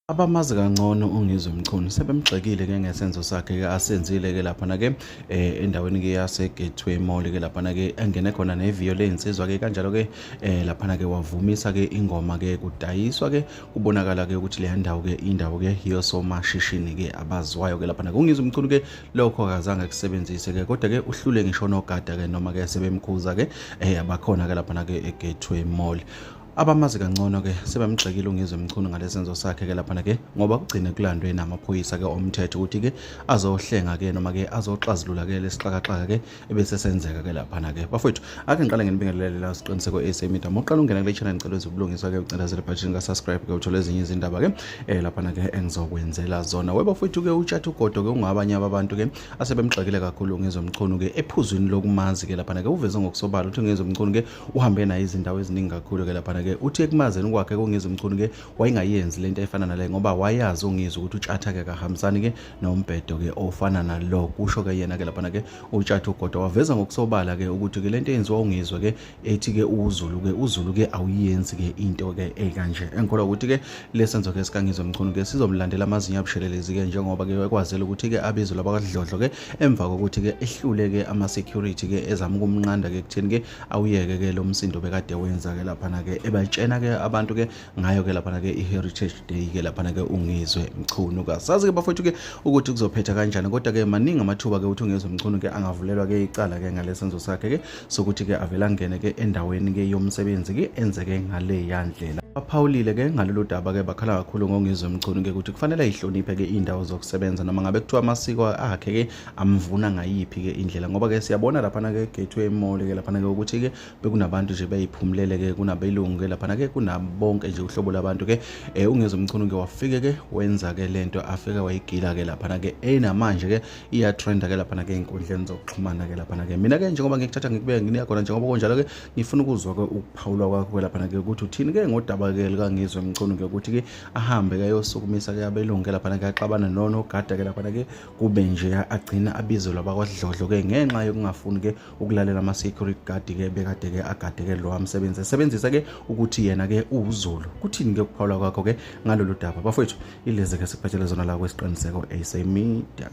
Abamazi kangcono uNgizwe Mchunu sebemgxekile-ke ngesenzo sakhe-ke asenzile-ke laphana-ke endaweni-ke yase-Gateway Mall-ke laphana-ke engene khona neviyo leyinsizwa-ke kanjalo-ke laphana-ke wavumisa-ke ingoma-ke kudayiswa-ke kubonakala-ke ukuthi leya ndawo-ke indawo-ke yosomashishini-ke abaziwayo-ke laphana-ke uNgizwe Mchunu-ke lokho akazange akusebenzise-ke kodwa-ke uhlule ngisho nogada-ke noma-ke sebemkhuza-ke abakhona-ke laphana-ke e-Gateway Mall. Abamazi kangcono ke sebemgxekile uNgizwe Mchunu ngalesenzo sakhe ke laphana ke ngoba kugcine kulandwe namaphoyisa ke omthetho ukuthi ke azohlenga ke noma ke azoxazulula ke lesixakaxaka ke ebese senzeka ke laphana ke. Bafowethu, ake ngiqale nginibingelele la Siqiniseko SA Media. Uma uqala ungena kule channel, ngicela uzobulungiswa ke ucindezele button ka subscribe ke uthole ezinye izindaba ke laphana ke engizokwenzela zona. We bafowethu ke uTshatha uGodo ke ungabanye ababantu ke asebemgxekile kakhulu uNgizwe Mchunu ke ephuzwini lokumazi ke laphana ke. Uveze ngokusobala ukuthi uNgizwe Mchunu ke uhambe naye izindawo eziningi kakhulu ke laphana ke. Uthi ekumazeni kwakhe kuNgizwe Mchunu ke wayengayenzi lento efana nale ngoba wayazi uNgizwe ukuthi uTshatha ke kahambisani ke nombhedo ke ofana nalo, kusho ke yena ke laphana ke uTshatha uGodo. Waveza ngokusobala ke ukuthi ke lento eyenziwa uNgizwe ke ethi ke uZulu ke uZulu ke awuyenzi ke into ke ekanje. Engikholwa ukuthi ke lesenzo ke sikaNgizwe Mchunu ke sizomlandela amazinyo abushelelezi ke njengoba ke ekwazela ukuthi ke abizwe labakadlodlo ke emva kokuthi ke ehlule ke ama security ke ezama ukumnqanda ke kutheni ke awuyeke ke lo msindo bekade wenza ke laphana ke ebatshena ke abantu ke ngayo ke laphana ke i-Heritage Day ke laphana ke uNgizwe Mchunu. Kasazi ke bafowethu ke ukuthi kuzophetha kanjani, kodwa ke maningi amathuba ke ukuthi uNgizwe Mchunu ke angavulelwa ke icala ke ngalesenzo sakhe ke sokuthi ke avela angene ke endaweni ke yomsebenzi ke enzeke ngale yandlela. Baphawulile ke ngalolu daba ke bakhala kakhulu ngoNgizwe Mchunu ke ukuthi kufanele ayihloniphe ke indawo zokusebenza noma ngabe kuthiwa amasiko akhe ke amvuna ngayiphi ke indlela, ngoba ke siyabona laphana ke Gateway Mall ke laphana ke ukuthi ke bekunabantu nje beyiphumulele ke, kunabelungu ke laphana ke, kunabonke nje uhlobo labantu ke. UNgizwe Mchunu ke wafike ke wenza ke lento afike wayigila ke laphana ke, enamanje ke iyatrenda ke laphana ke ey'nkundleni zokuxhumana ke laphana ke. Mina ke njengoba ngikuthatha ngikubeka nginika khona njengoba kunjalo ke, ngifuna ukuzwa ke ukuphawula kwakho ke laphana ke ukuthi uthini ke ngodaba ke likaNgizwe Mchunu ke ukuthi ke ahambe ke ayosukumisa ke abelungu ke laphana ke, axabane nonogada ke laphana ke, kube nje agcina abizelwa bakwadlodlo ke ngenxa yokungafuni ke ukulalela ama-security guard ke bekade ke agade ke lo amsebenzi esebenzisa ke ukuthi yena ke uwuZulu. Kuthini ke ukuphawula kwakho ke ngalolu daba bafowethu? Ilezi ke sikuphathele zona la kwesiqiniseko SA Media.